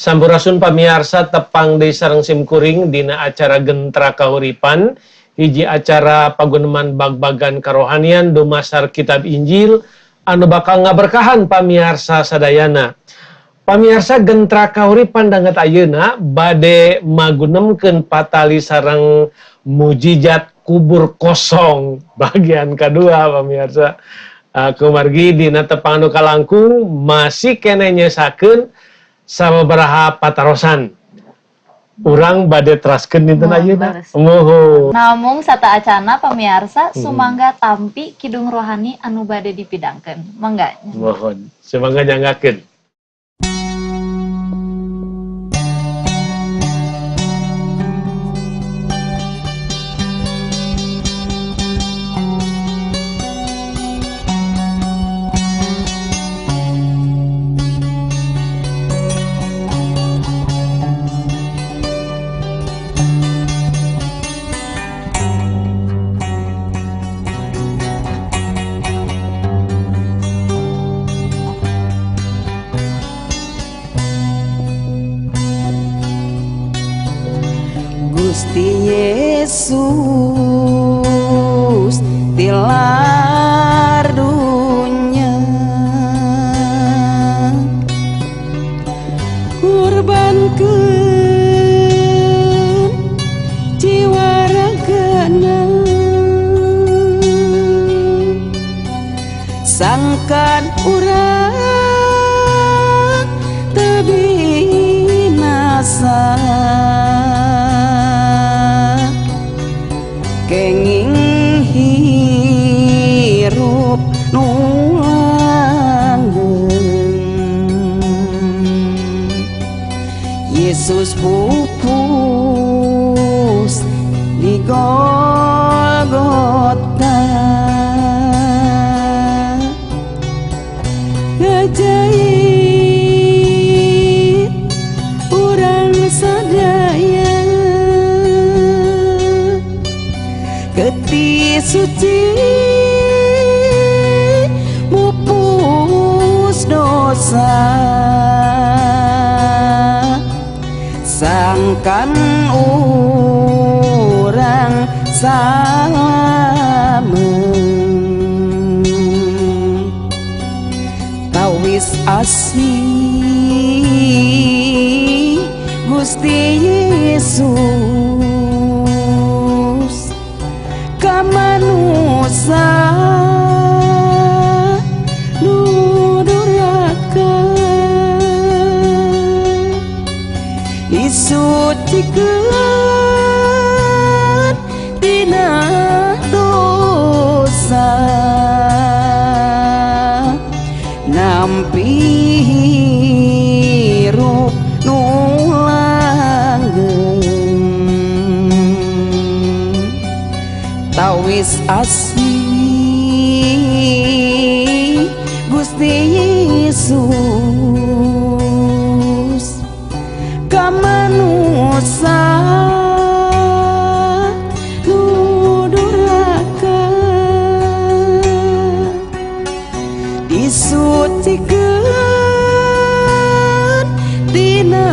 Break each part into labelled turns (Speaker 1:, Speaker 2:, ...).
Speaker 1: Sampurasun pamiarsa, tepang deui sareng simkuring dina acara Gentra Kahuripan, hiji acara paguneman bag-bagan karohanian dumasar kitab Injil anu bakal ngaberkahan pamiarsa sadayana. Pamiarsa, Gentra Kahuripan danget ayeuna bade magunemkeun patali sareng mujizat kubur kosong bagian kedua, pamiarsa. Kumargi dina tepang anu kalangkung masih keneh nyesakeun sababaraha patarosan. Urang bade teraskeun dinten ayeuna. Muhun.
Speaker 2: Namung sateuacana, pamiarsa, sumangga tampi kidung rohani anu bade dipidangkeun. Mangga.
Speaker 1: Muhun. Sumangga nyanggakeun.
Speaker 3: Gusti Yesus tilar dunya, kurbankeun jiwa ragana, sangkan urang teu binasa, kenging hirup nu langgeng. Yesus pupus di Golgota, ngajait urang sadaya, getih suci mupus dosa, sangkan urang salamet. Tawis asih Gusti Yesus ka manusa nu duraka, disucikeun tina dosa, nampi hirup nu langgeng. Tawis asih Gusti Yesus ka manusa nu duraka, disucikeun tina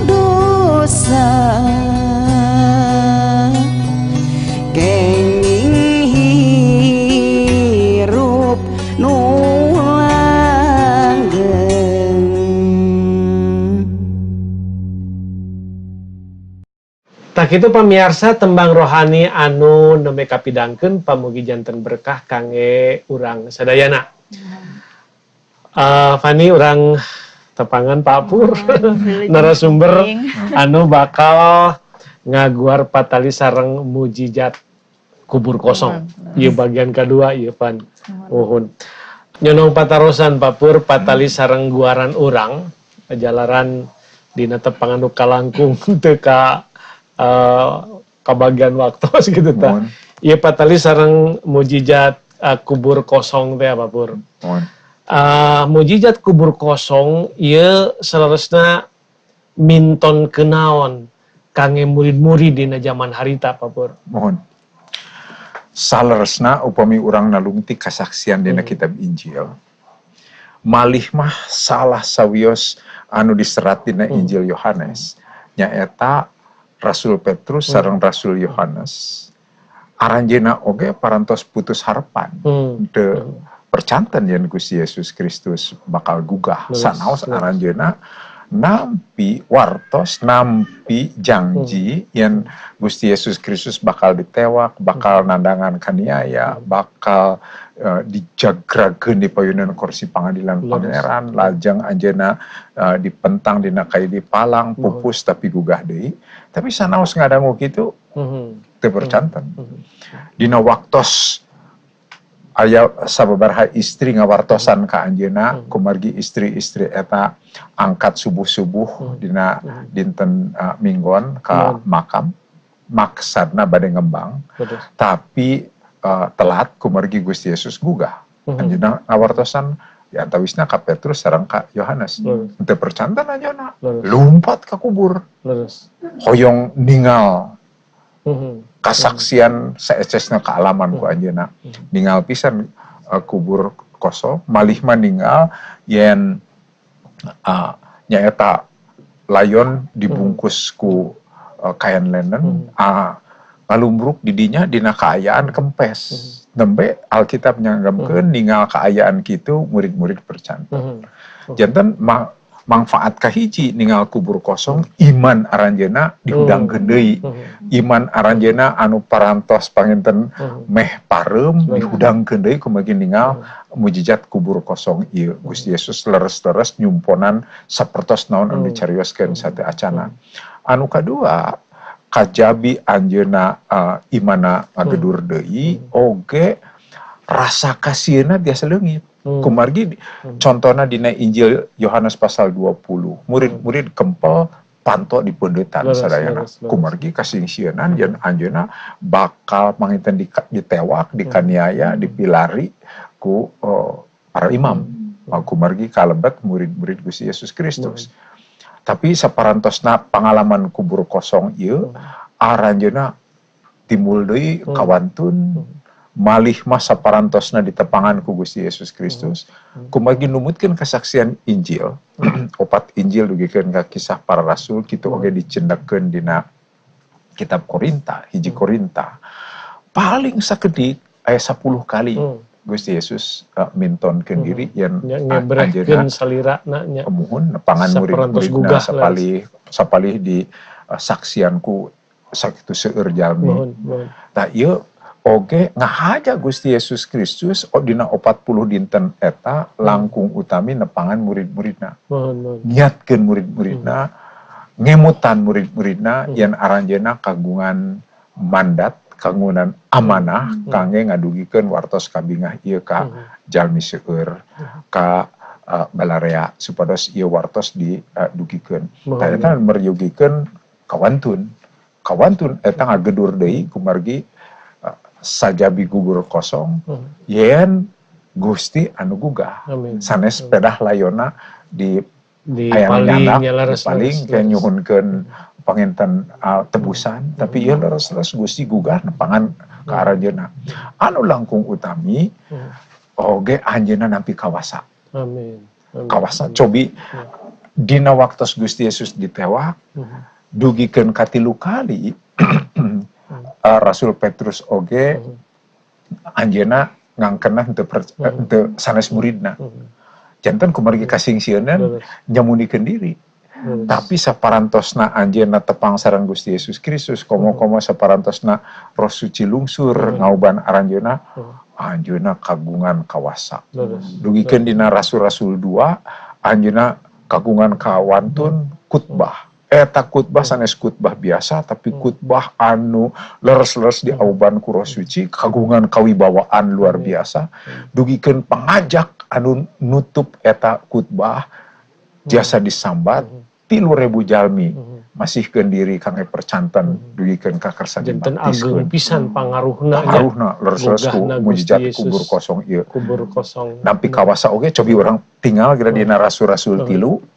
Speaker 3: dosa, kenging hirup nu langgeng.
Speaker 1: Tah kitu pamiarsa, tembang rohani anu nembe kapidangkeun, pamugi janten berkah kangge urang sadayana. Fani, urang tepangan Pak Pur, narasumber anu bakal ngaguar patali sareng mujizat kubur kosong. Ieu bagian kedua ieu, Pan. Muhun. Nyonong patarosan, Pak Pur, patali sareng guaran urang jalaran dina tepangan nu kalangkung teu ka kabagian waktu gitu tah. Ieu patali sareng mujizat kubur kosong teh, Pak Pur. Mujizat kubur kosong ieu saleresna minton kenaon kangge murid-murid dina zaman harita, Pak Pur?
Speaker 4: Mohon. Saleresna upami urang nalungtik kasaksian dina kitab Injil. Malih mah salah sawios anu diserat dina Injil Yohanes nyaeta Rasul Petrus sareng Rasul Yohanes aranjeuna oge parantos putus harapan, teu percanten yen Gusti Yesus Kristus bakal gugah. Sanaos aranjeuna nampi wartos, nampi janji yen Gusti Yesus Kristus bakal ditewak, bakal nandangan kaniaya, bakal dijagrageun di payunan kursi pangadilan pangeran, lajeng anjeunna dipentang dina kayu dipalang, pupus tapi gugah deui. Tapi sanaos ngadangu kitu teu percanten. Dina waktos aya sababaraha istri ngawartosan ka anjeunna, kumargi istri-istri eta angkat subuh-subuh dina dinten minggon ka makam, maksadna bade ngembang, tapi telat kumargi Gusti Yesus gugah. Anjeunna ngawartosan di antawisna ka Petrus sareng ka Yohanes. Teu percanten anjeunna, lumpat ka kubur. Hoyong ningal kasaksian saecesna kaalaman ku anjeunna. Ningal pisan kubur kosong, malih mah ningal yen nyaeta layon dibungkus ku kain linen, ngalumbruk di dinya dina kaayaan kempes. Nembe Alkitab nyanggamkeun ningal kaayaan kitu murid-murid percanten. Janten manfaat kahiji ningal kubur kosong, iman aranjeuna dihudangkeun deui. Iman aranjeuna anu parantos panginten meh pareum dihudangkeun deui kumargi ningal mujizat kubur kosong ieu. Gusti Yesus leres-leres nyumponan sapertos naon anu dicarioskeun sate acana. Anu kadua, kajabi anjeunna imana ngagedur deui oge rasa kasieuna biasa leungit. Kumargi contohna dina Injil Yohanes pasal 20, murid-murid kempel panto di pendetan sadayana. Kumargi kasingsieunan yen anjeunna bakal panginten ditewak, dikaniaya, dipilari ku para imam. Kumargi kalebet murid-murid Gusti Yesus Kristus. Tapi saparantosna pangalaman kubur kosong ieu, aranjeunna timbul deui kawantun, malih mah saparantosna ditepangan ku Gusti Yesus Kristus. Kumargi numutkeun kesaksian Injil, opat Injil dugikeun ka kisah para rasul kitu oge dicendekeun dina kitab Korinta, hiji Korinta. Paling sakedik aya 10 kali Gusti Yesus mintonkeun diri yen
Speaker 1: ngebrehkeun salirana nya.
Speaker 4: Muhun nepangan murid-muridna sapalih di saksianku sakitu seueur jalmi. Tah ieu oge ngahaja Gusti Yesus Kristus dina 40 dinten eta langkung utami nepangan murid-muridna. Niatkeun murid-muridna, ngemutan murid-muridna yen aranjeunna kagungan mandat, kagungan amanah kangge ngadugikeun wartos kabingah ieu ka jalmi seueur, ka balarea supados ieu wartos didugikeun. Tah eta meryogikeun kawantun. Kawantun eta ngagedur deui kumargi sajabi kubur kosong yen Gusti anu gugah. Sanes pedah layona di aya nyandak paling ke nyuhunkeun panginten tebusan, tapi ieu leres-leres Gusti gugah nepangan ka aranjeunna. Anu langkung utami oge anjeunna nampi kawasa.
Speaker 1: Amin.
Speaker 4: Kawasa cobi dina waktos Gusti Yesus ditewak dugikeun katilu kali Rasul Petrus oge anjeunna ngangkenah henteu sanes muridna. Janten kumargi kasingsieunan nyamunikeun diri. Tapi saparantosna anjeunna tepang sareng Gusti Yesus Kristus, komo-komo saparantosna Roh Suci lungsur ngauban aranjeunna, anjeunna kagungan kawasa. Dugikeun dina Rasul-rasul 2, anjeunna kagungan kawantun khutbah. Eta khutbah sanes khutbah biasa, tapi khutbah anu leres-leres diauban ku Roh Suci, kagungan kawibawaan luar biasa. Dugikeun pangajak anu nutup eta khutbah jasa disambat 3.000 jalmi masihkeun diri kangge percanten dugikeun ka kersa
Speaker 1: janten ageung pisan pangaruhna,
Speaker 4: pangaruhna leres-leres ku mujizat kubur kosong ieu.
Speaker 1: Kubur kosong.
Speaker 4: Nampi kawasa oge cobi urang tinggal geura dina Rasul-rasul 3.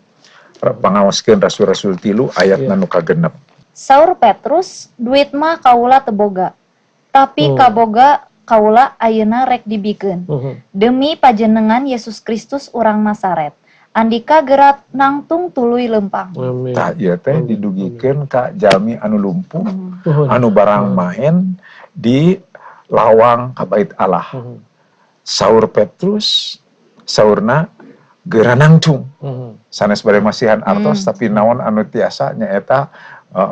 Speaker 4: Pangaoskeun Rasul-rasul 3 ayat nu kagenep.
Speaker 2: Saur Petrus, duit mah kaula teu boga, tapi kaboga kaula ayeuna rek dibikeun. Demi pajenengan Yesus Kristus urang Nasaret. Andika gerat nangtung tuluy lempang.
Speaker 1: Amin.
Speaker 4: Tah ieu teh didugikeun ka jalmi anu lumpuh, anu barang maen di lawang ka bait Allah. Saur Petrus saurna geura nangtung. Sanes bade masihan artos tapi naon anu tiasa nyaeta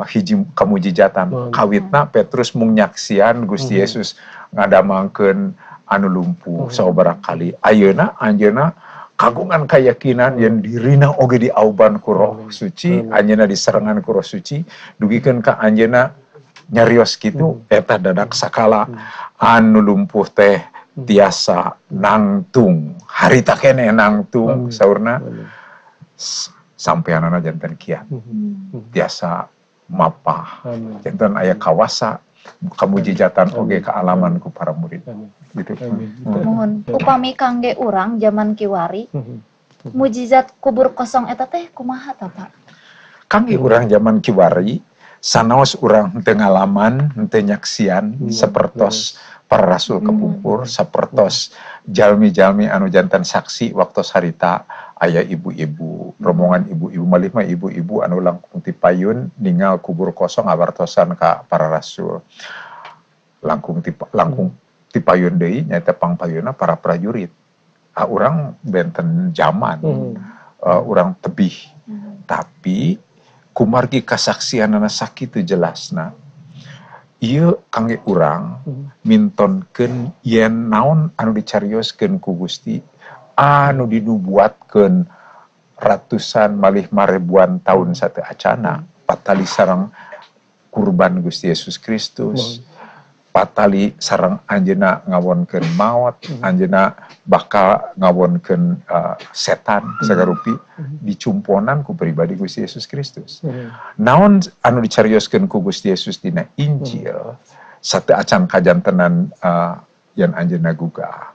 Speaker 4: hiji kamujijatan. Kawitna Petrus mung nyaksian Gusti Yesus ngadamangkeun anu lumpuh sababaraha kali. Ayeuna anjeunna kagungan kayakinan yen dirina oge diauban ku Roh Suci, anjeunna diserengan ku Roh Suci, dugikeun ka anjeunna nyarios kitu eta dadak sakala anu lumpuh teh tiasa nangtung. Harita keneh nangtung saurna sampeanana janten kiat. Tiasa mapah. Janten aya kawasa kamujijatan oge kaalaman ku para murid. Gitu.
Speaker 2: Muhun upami kangge urang zaman kiwari mujizat kubur kosong eta teh kumaha ta Pak?
Speaker 4: Kangge urang zaman kiwari sanaos urang henteu ngalaman, henteu nyaksian sapertos para rasul kepungkur, sapertos jalmi-jalmi anu janten saksi waktos harita aya ibu-ibu, rombongan ibu-ibu malih mah ibu-ibu anu langkung ti payun ningal kubur kosong awartosan ka para rasul. Langkung ti payun deui nyaeta pangpayunna para prajurit. Urang benten zaman, urang tebih. Tapi kumargi kasaksianana sakitu jelasna. Ieu kangge urang mintonkeun yen naon anu dicarioskeun ku Gusti anu dinubuatkeun ratusan malih maribuan tahun sateu acana patali sareng kurban Gusti Yesus Kristus, patali sareng anjeunna ngawonkeun maot, anjeunna bakal ngawonkeun setan sagarupi dicumponan ku pribadi Gusti Yesus Kristus. Naon anu dicarioskeun ku Gusti Yesus dina Injil sateu acan kajantenan yen anjeunna gugah.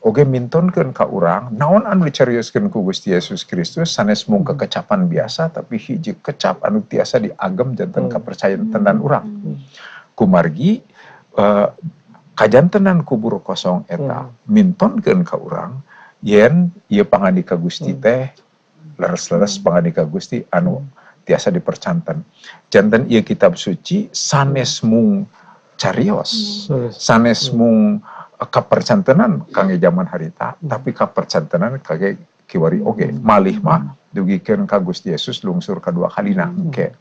Speaker 4: Oge mintonkeun ka urang naon anu dicarioskeun ku Gusti Yesus Kristus sanes mung kekecapan biasa tapi hiji kecap anu tiasa diagem janten kapercayaan tenan urang. Kumargi kajantenan kubur kosong eta mintonkeun ka urang yen ieu pangandika Gusti teh leres-leres pangandika Gusti anu tiasa dipercanten. Janten ieu kitab suci sanes mung carios, sanes mung kapercantenan kangge zaman harita, tapi kapercantenan kangge kiwari oge. Malih mah dugikeun ka Gusti Yesus lungsur kadua kalina engke.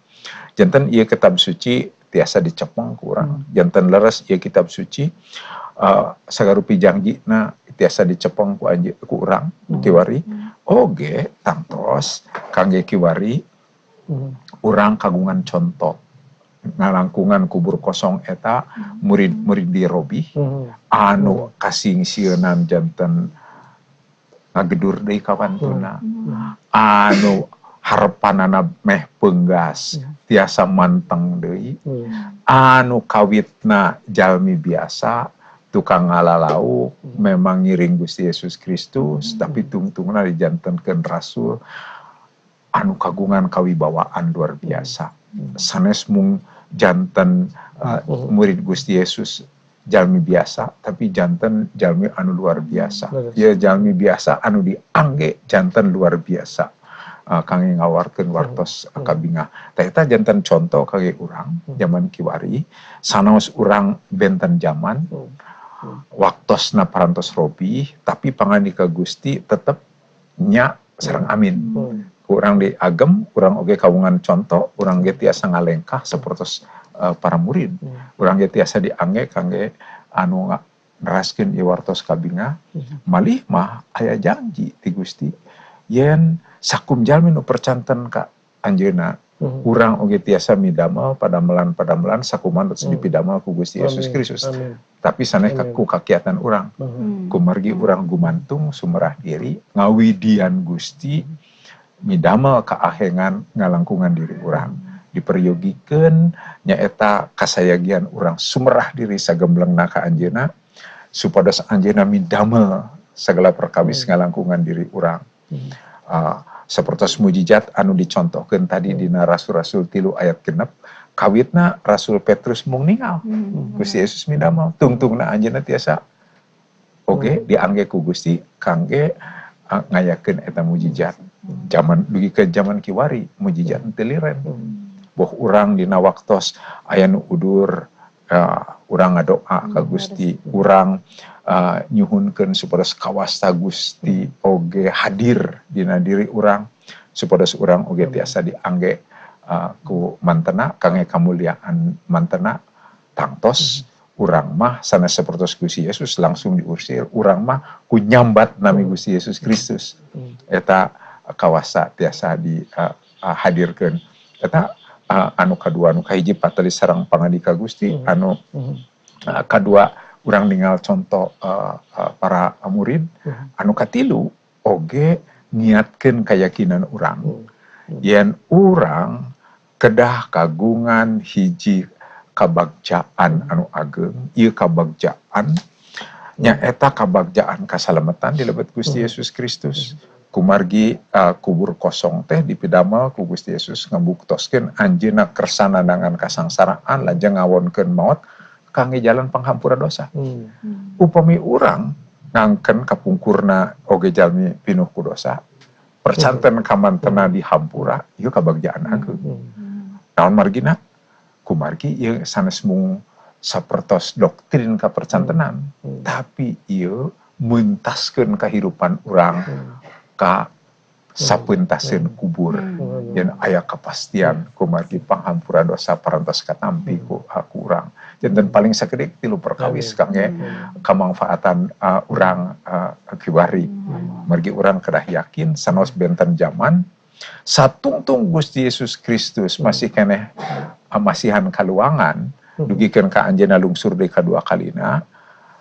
Speaker 4: Janten ieu kitab suci tiasa dicepeng ku urang. Janten leres ieu kitab suci sagarupi jangjina tiasa dicepeng ku anjeun ku urang kiwari oge tangtos kangge kiwari urang kagungan contoh ngalangkungan kubur kosong eta murid-murid dirobih anu kasingsieunan janten ngagedur deui kawantuna anu harepanana meh peunggas tiasa manteng deui anu kawitna jalmi biasa tukang ngalalau memang ngiring Gusti Yesus Kristus tapi tungtungna dijantenkeun rasul anu kagungan kawibawaan luar biasa. Sanes mung janten murid Gusti Yesus jalmi biasa tapi janten jalmi anu luar biasa. Ya jalmi biasa anu diangge janten luar biasa. Kangge ngawarkeun wartos kabingah. Tah eta janten contoh kangge urang zaman kiwari sanaos urang benten zaman waktosna parantos robih tapi pangandika Gusti tetep nya sareng amin. Urang diagem, urang oge kawungan contoh, urang ge tiasa ngalengkah sapertos para murid. Urang ge tiasa diangge kangge anu neraskeun ieu wartos kabingah. Malih mah aya janji ti Gusti yen sakum jalmi nu percanten ka anjeunna urang oge tiasa midamel padamelan-padamelan sakumaha nu dipidamel ku Gusti Yesus Kristus. Tapi sanes ku kakiatan urang. Kumargi urang gumantung sumerah diri ngawidian Gusti midamel kaahengan ngalangkungan diri urang. Diperyogikeun nyaeta kasayagian urang sumerah diri sagemblengna ka anjeunna supados anjeunna midamel sagala perkawis ngalangkungan diri urang. Sapertos mujizat anu dicontohkeun tadi dina Rasul-rasul 3 ayat 6 Kawitna Rasul Petrus mung ningal. Gusti Yesus midamel tungtungna anjeunna tiasa oge diangge ku Gusti kangge ngayakeun eta mujizat. Zaman dugi ke zaman kiwari mujizat teu liren. Boh urang dina waktos aya nu udur, urang ngadoa ka Gusti, urang nyuhunkeun supados kawasta Gusti oge hadir dina diri urang, supados urang oge tiasa diangge ku mantena kangge kamuliaan mantena. Tangtos urang mah sanes sapertos Gusti Yesus langsung diusir, urang mah ku nyambat nami Gusti Yesus Kristus. Eta kawasa tiasa dihadirkeun. Eta anu kadua, anu kahiji patali sareng pangandika Gusti, anu kadua urang ningal contoh para murid, anu katilu oge ngiatkeun keyakinan urang. Yen urang kedah kagungan hiji kabagjaan anu ageng, ieu kabagjaan nyaeta kabagjaan kasalametan di lebet Gusti Yesus Kristus. Kumargi kubur kosong teh dipidamel ku Gusti Yesus ngabuktoskeun anjeunna kersa nandangan kasangsaraan lajeng ngawonkeun maot kangge jalan panghampura dosa. Upami urang ngangken kapungkurna oge jalmi pinuh ku dosa, percanten kamantena dihampura, ieu kabagjaan ageng. Naon margina? Kumargi ieu sanes mung sapertos doktrin kapercantenan, tapi ieu mentaskeun kahirupan urang ka sapeuntaseun kubur. Yen aya kepastian kumargi panghampura dosa parantos katampi ku urang. Janten paling sakedik tilu perkawis kangge kamangfaatan urang kiwari. Margi urang kedah yakin sanaos benten zaman satungtung Gusti Yesus Kristus masih keneh masihan kaluangan dugikeun ka anjeunna lungsur deui kadua kalina,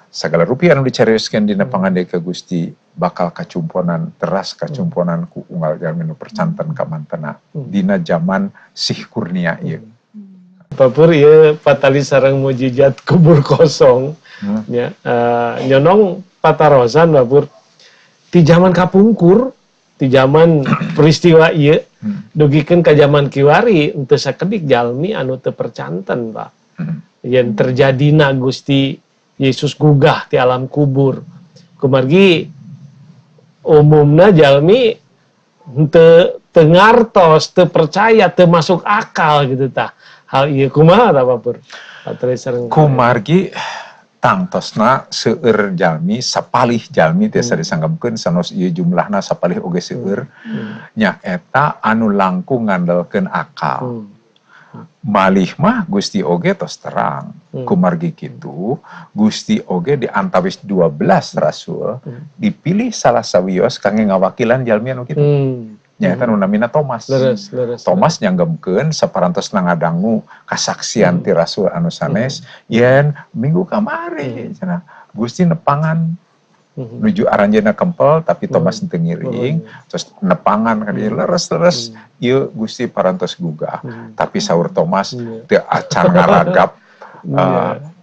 Speaker 4: sagala rupi anu dicarioskeun dina pangandika Gusti bakal kacumponan teras kacumponan ku unggal jalmi nu percanten ka mantena dina zaman sih kurnia ieu.
Speaker 1: Papur ieu patali sareng mujizat kubur kosong. Ya, nyonong patarosan Papur ti zaman kapungkur, ti zaman peristiwa ieu dugikeun ka zaman kiwari henteu sakedik jalmi anu teu percanten, Pak. Yen terjadina Gusti Yesus gugah ti alam kubur. Kumargi umumna jalmi teu ngartos, teu percaya, teu masuk akal gitu tah. Hal ieu kumaha tah Papur?
Speaker 4: Kumargi tangtosna seueur jalmi, sapalih jalmi tiasa disanggemkeun sanos ieu jumlahna sapalih oge seueur, nyaeta anu langkung ngandelkeun akal. Malih mah Gusti oge tos terang. Kumargi kitu Gusti oge di antawis 12 rasul dipilih salah sawios kangge ngawakilan jalmi anu kitu. Nyaeta nu namina Thomas.
Speaker 1: Leres, leres,
Speaker 4: Thomas nyanggemkeun saparantos ngadangu kasaksian ti rasul anu sanes yen minggu kamari cenah Gusti nepangan nuju aranjeunna kempel tapi Thomas teu ngiring, terus nepangan ka dieu leres-leres ieu Gusti parantos gugah. Tapi saur Thomas teu acan ngaragap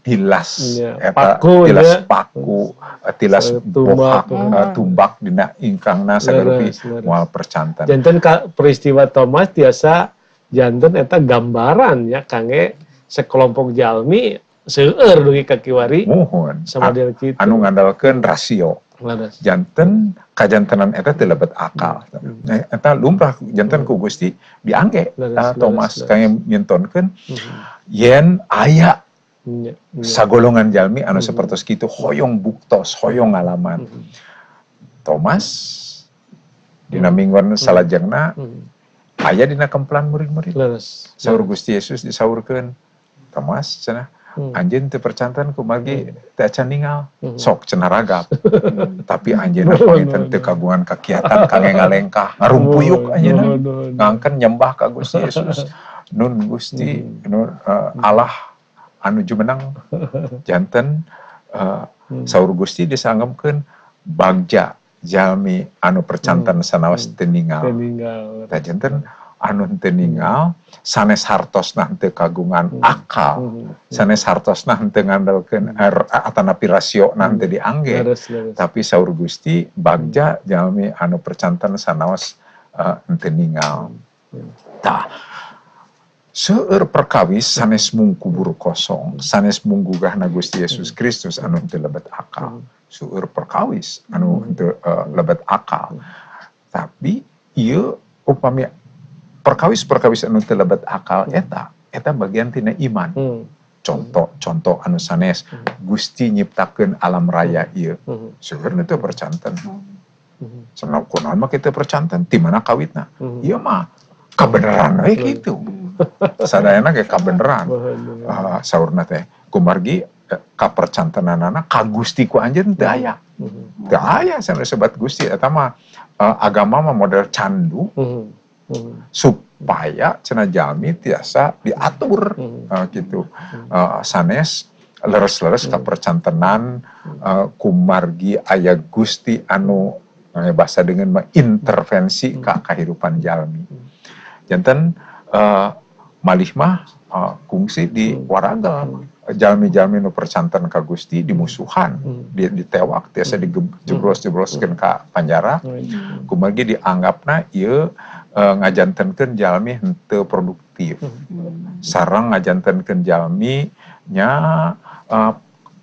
Speaker 4: tilas eta
Speaker 1: paku,
Speaker 4: tilas paku, tilas bohak, tumbak dina ingkangna sagarupi moal percanten.
Speaker 1: Janten peristiwa Thomas tiasa janten eta gambaran ya kangge sekelompok jalmi seueur dugi ka kiwari.
Speaker 4: Muhun
Speaker 1: sama model kitu
Speaker 4: anu ngandalkeun rasio. Janten kajantenan eta teu lebet akal. Eta lumrah janten ku Gusti diangge Thomas kangge mintonkeun yen aya sagolongan jalmi anu sapertos kitu hoyong buktos, hoyong ngalaman. Thomas dina mingguan salajengna aya dina kempelan murid-murid. Saur Gusti Yesus disaurkeun, Thomas cenah anjeun teu percanten kumargi teu acan ningal, sok cenah ragap. Tapi anjeunna panginten teu kagungan kakiatan kangge ngalengkah, ngarumpuyuk anjeunna, ngangken nyembah ka Gusti Yesus. Nun Gusti, nun Allah anu jumenang. Janten saur Gusti disanggemkeun bagja jalmi anu percanten sanaos teu ningal. Tah janten anu teu ningal sanes hartosna teu kagungan akal, sanes hartosna teu ngandelkeun atanapi rasiona teu diangge. Tapi saur Gusti bagja jalmi anu percanten sanaos teu ningal. Tah Seueur perkawis sanes mung kubur kosong, sanes mung gugahna Gusti Yesus Kristus anu henteu lebet akal. Seueur perkawis anu henteu lebet akal. Tapi ieu upami perkawis-perkawis anu teu lebet akal eta eta bagian tina iman. Contoh-contoh anu sanes Gusti nyiptakeun alam raya ieu. Seueur nu teu percanten. Cenah kunaon mah kitu percanten, ti mana kawitna? Ieu mah kabeneran we kitu. Sadayana ge kabeneran. Saurna teh kumargi kapercantenanana ka Gusti ku anjeun teu aya. Teu aya sanes sebat Gusti eta mah agama mah model candu supaya cenah jalmi tiasa diatur gitu. Sanes leres-leres kapercantenan kumargi aya Gusti anu bahasa dengan mengintervensi ka kahirupan jalmi. Janten malih mah kungsi di waraga jalmi-jalmi nu percanten ka Gusti dimusuhan, ditewak, tiasa dijeblos-jebloskeun ka panjara. Kumargi dianggapna ieu ngajantenkeun jalmi henteu produktif. Sareng ngajantenkeun jalmi nya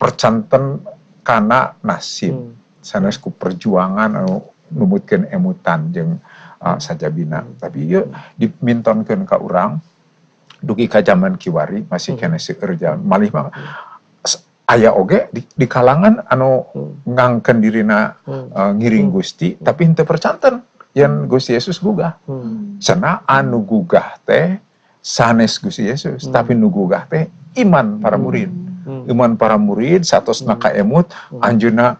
Speaker 4: percanten kana nasib. Sanes ku perjuangan anu numutkeun emutan jeung sajabina. Tapi ieu dimintonkeun ka urang dugi ka zaman kiwari masih keneh seueur jalmi. Malih mah aya oge di kalangan anu ngangkeun dirina ngiring Gusti tapi henteu percanten yen Gusti Yesus gugah. Cenah anu gugah teh sanes Gusti Yesus, tapi nu gugah teh iman para murid. Iman para murid satosna kaemut anjeunna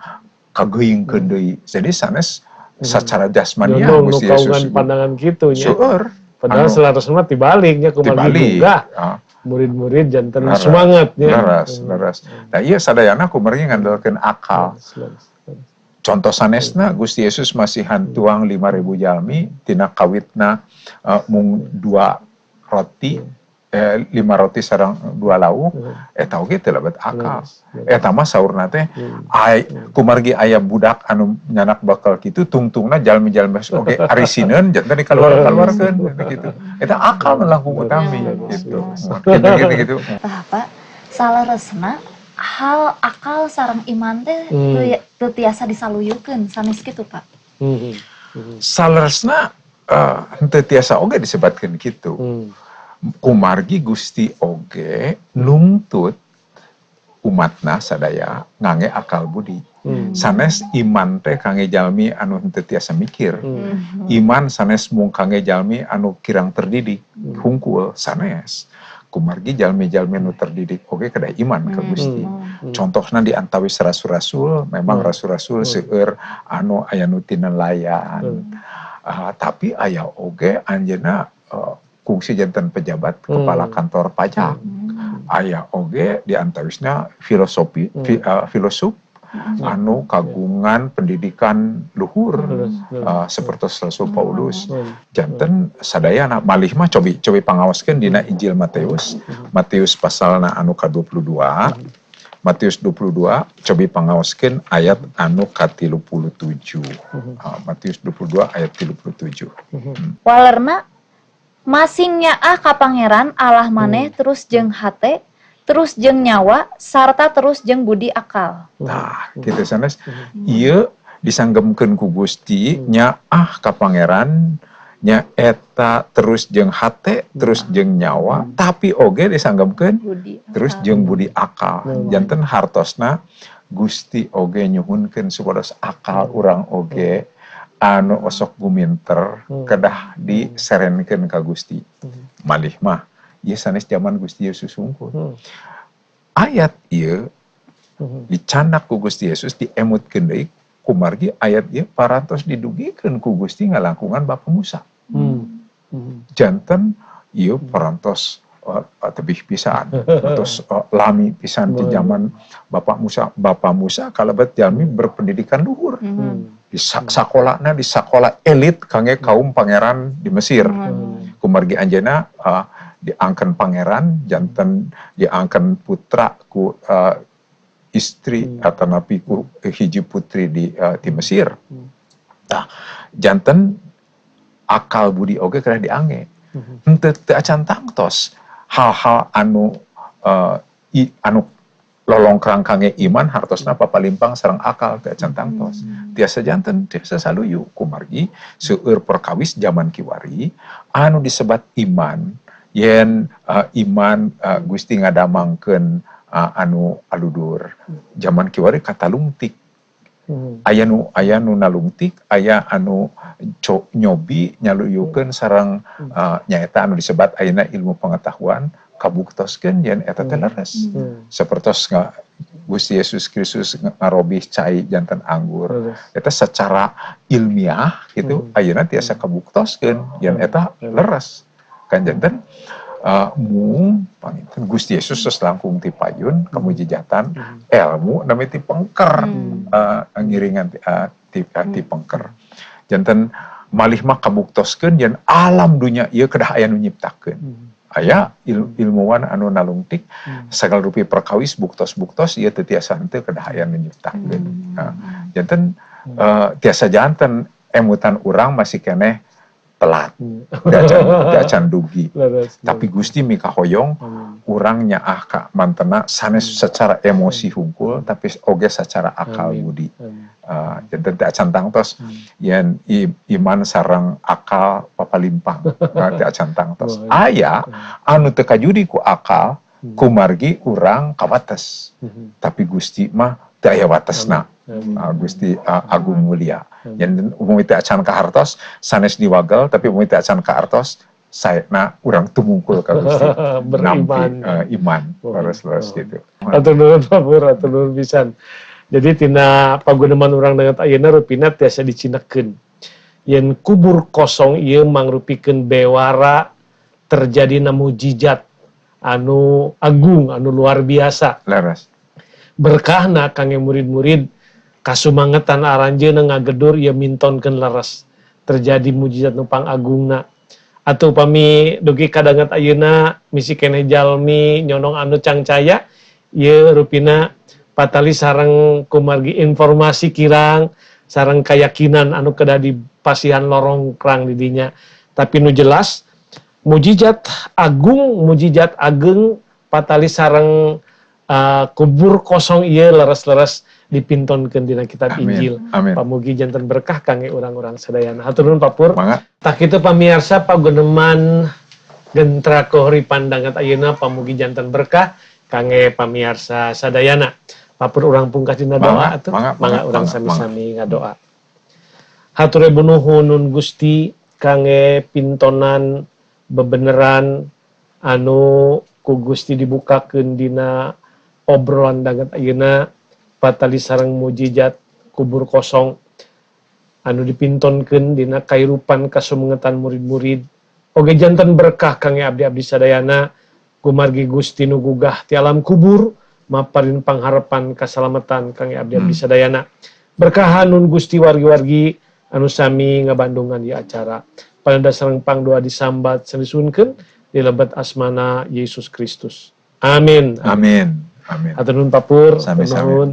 Speaker 4: kageuingkeun deui. Jadi sanes secara jasmaniah Gusti Yesus
Speaker 1: pandangan kitu nya.
Speaker 4: Seueur.
Speaker 1: Padahal selaras mah tibaliknya kumargi gugah. Murid-murid janten semangat nya.
Speaker 4: Leres, leres. Nah ieu sadayana kumargi ngandalkeun akal. Contoh sanesna Gusti Yesus masihan tuang 5.000 jalmi tina kawitna mung 2 roti 5 roti sareng 2 lauk eta oge teu lebet akal. Eta mah saurna teh kumargi aya budak anu nyanak bakal kitu tungtungna jalmi-jalmi oge arisineun janten dikaluar-kaluarkeun gitu. Eta akal langkung utami gitu. Gitu.
Speaker 2: Tah Pak, saleresna hal akal sareng iman teh teu tiasa disaluyukeun sanes kitu Pak.
Speaker 4: Saleresna henteu tiasa oge disebatkeun kitu. Kumargi Gusti oge nungtut umatna sadaya ngange akal budi. Sanes iman teh kangge jalmi anu henteu tiasa mikir. Iman sanes mung kangge jalmi anu kirang terdidik hungkul sanes. Kumargi jalmi-jalmi anu terdidik oge kedah iman ka Gusti. Contohna di antawis rasul-rasul, memang rasul-rasul seueur anu aya nu tina nelayan. Tapi aya oge anjeunna kungsi janten pejabat kepala kantor pajak. Aya oge di antawisna filosofi filosof anu kagungan pendidikan luhur seperti Rasul Paulus. Janten sadayana malih mah cobi pangaoskeun dina Injil Matius. Matius pasalna anu ka-22. Matius 22 cobi pangaoskeun ayat anu ka-37. Matius 22 ayat 37.
Speaker 2: Walerna masing nyaah ka Pangeran Allah maneh terus jeung hate, terus jeung nyawa, sarta terus jeung budi akal.
Speaker 4: Nah, kitu sanes. Ieu disanggemkeun ku Gusti nyaah ka Pangeran nya eta terus jeung hate, terus jeung nyawa, tapi oge disanggemkeun terus jeung budi akal. Janten hartosna Gusti oge nyuhunkeun supados akal urang oge anu osok guminter kedah diserenkeun ka Gusti. Malih mah ieu sanes jaman Gusti Yesus sungguh. Ayat ieu dicandak ku Gusti Yesus diemutkeun deui kumargi ayat ieu parantos didugikeun ku Gusti ngalangkungan Bapa Musa. Janten ieu parantos tebih pisan terus lami pisan di zaman Bapak Musa. Bapak Musa kalebet jalmi berpendidikan luhur. Di sakolana di sakola elit kangge kaum pangeran di Mesir. Kumargi anjeunna diangken pangeran janten diangken putra ku istri atau napi ku hiji putri di Mesir. Nah, janten akal budi oge kedah diange. Henteu teu acan tangtos hal-hal anu anu lolongkrang kangge iman hartosna papalimpang sareng akal teu acan tangtos. Tiasa janten tiasa saluyu kumargi seueur perkawis zaman kiwari anu disebat iman yen iman Gusti ngadamangkeun anu aludur. Zaman kiwari katalungtik. Aya nu nalungtik, aya anu nyobi nyaluyukeun sareng nyaeta anu disebat ayeuna ilmu pengetahuan kabuktoskeun yen eta teh leres. Sapertos Gusti Yesus Kristus ngarobih cai janten anggur. Eta secara ilmiah gitu ayeuna tiasa kabuktoskeun yen eta leres. Kan janten mung panginten Gusti Yesus tos langkung ti payun kamujijatan ilmu nami ti pengker ngiringan ti pengker. Janten malih mah kabuktoskeun yen alam dunya ieu kedah aya nu nyiptakeun. Aya ilmuwan anu nalungtik sagala rupi perkawis buktos-buktos ieu teu tiasa henteu kedah aya nu nyiptakeun. Janten tiasa janten emutan urang masih keneh telat, dacan dugi. Tapi Gusti mikahoyong urang nyaah ka mantena sanes secara emosi hungkul, tapi oge secara akal budi. Janten teu acan tangtos yen iman sareng akal papalimpang, teu acan tangtos. Aya anu teu kajudi ku akal, kumargi urang kawates. Tapi Gusti mah teu aya watesna. Gusti Agung Mulia. Yang umum teu acan kahartos sanes diwagel, tapi umum teu acan kahartos saena urang tumungkul ka Gusti.
Speaker 1: Beriman.
Speaker 4: Nampi, iman leres-leres gitu.
Speaker 1: Atur nuhun Pak, atur nuhun pisan. Jadi tina paguneman urang danget ayeuna rupina tiasa dicinakeun. Yen kubur kosong ieu mangrupikeun bewara terjadina mujizat anu agung, anu luar biasa.
Speaker 4: Leres.
Speaker 1: Berkahna kangge murid-murid kasumangetan aranjeunna ngagedur ieu mintonkeun leres terjadi mujizat nu pangagungna. Atau pami dugi kadanget ayeuna misi keneh jalmi nyonong anu cangcaya ieu rupina patali sareng kumargi informasi kirang sareng keyakinan anu kedah dipasihan lorongkrang di dinya. Tapi nu jelas mujizat agung, mujizat ageng patali sareng kubur kosong ieu leres-leres dipintonkeun dina kitab Injil.
Speaker 4: Amin.
Speaker 1: Pamugi janten berkah kangge urang-urang sadayana. Hatur nuhun Pak Pur.
Speaker 4: Mangga.
Speaker 1: Tah kitu pamiarsa paguneman Gentra Kahuripan danget ayeuna pamugi janten berkah kangge pamiarsa sadayana. Pak Pur urang pungkas dina doa atuh. Mangga urang sami-sami ngadoa. Hatur nuhun nun Gusti kangge pintonan bebeneran anu ku Gusti dibukakeun dina obrolan danget ayeuna patali sareng mujizat kubur kosong anu dipintonkeun dina kairupan kasumengetan murid-murid. Oge janten berkah kangge abdi-abdi sadayana kumargi Gusti nu gugah ti alam kubur maparin pangharepan kasalamatan kangge abdi-abdi sadayana. Berkahan nun Gusti wargi-wargi anu sami ngabandungan di acara. Pananda sareng pangdoa disambat sandisunkeun di lebet asmana Yesus Kristus. Amin.
Speaker 4: Amin. Amin.
Speaker 1: Hatur nuhun Pak Pur.
Speaker 4: Sami-sami.
Speaker 1: Nuhun.